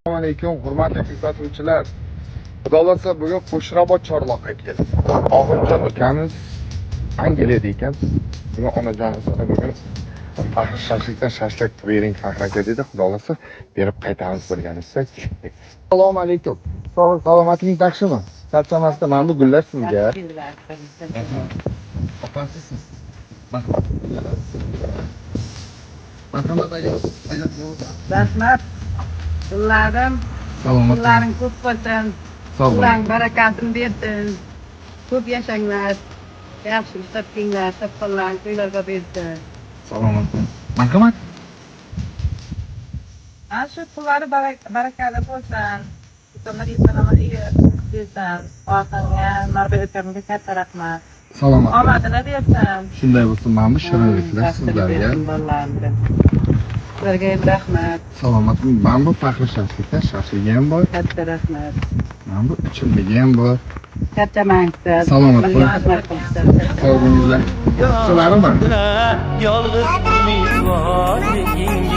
Assalomu alaykum, hurmatli kuzatuvchilar. Xudo xohlasa, bugun Qo'shrabot Chorloqqa keldik. Og'iljon ukamiz Angliyada ekan. Bugun onajonimizga bugun Faxri shashlikdan shashlik bering, Faxri aka, dedi. Xudo xohlasa, berib qaytamiz birgalikda. Assalomu alaykum. Sog'lik, salomatligingiz yaxshimi? Charchamasdan, mana bu gullar sizga. Opasisiz. Marhamat. Rahmat. Pullarim, Salomat. Pullaring ko'p bo'lsin. Sog' bo'ling. Pullaring barakatini bersin. Ko'p yashanglar. Yaxshi topinglar, topganlaring to'ylarga bersin. Salomat bo'ling. Marhamat. Ana shu pullari barakali bo'lsin. Insonlar bersin. Otamga, Norbek ukamga katta rahmat. Salomat. Omadini bersin. Shunday bo'lsin, mana bu shirinliklar Baxtini sizlarga. bersin bolalarimga. Sizlarga ham rahmat. Salomat. Mana bu Faxri shashlikdan shashligi ham bor. Katta rahmat. Mana bu ichimligi ham bor. Charchamanglar. Salomat Bizga bo'ling. xizmat qilishlar. Sog' bo'linglar. Sizlarmi? Yolg'iz umidvorliging.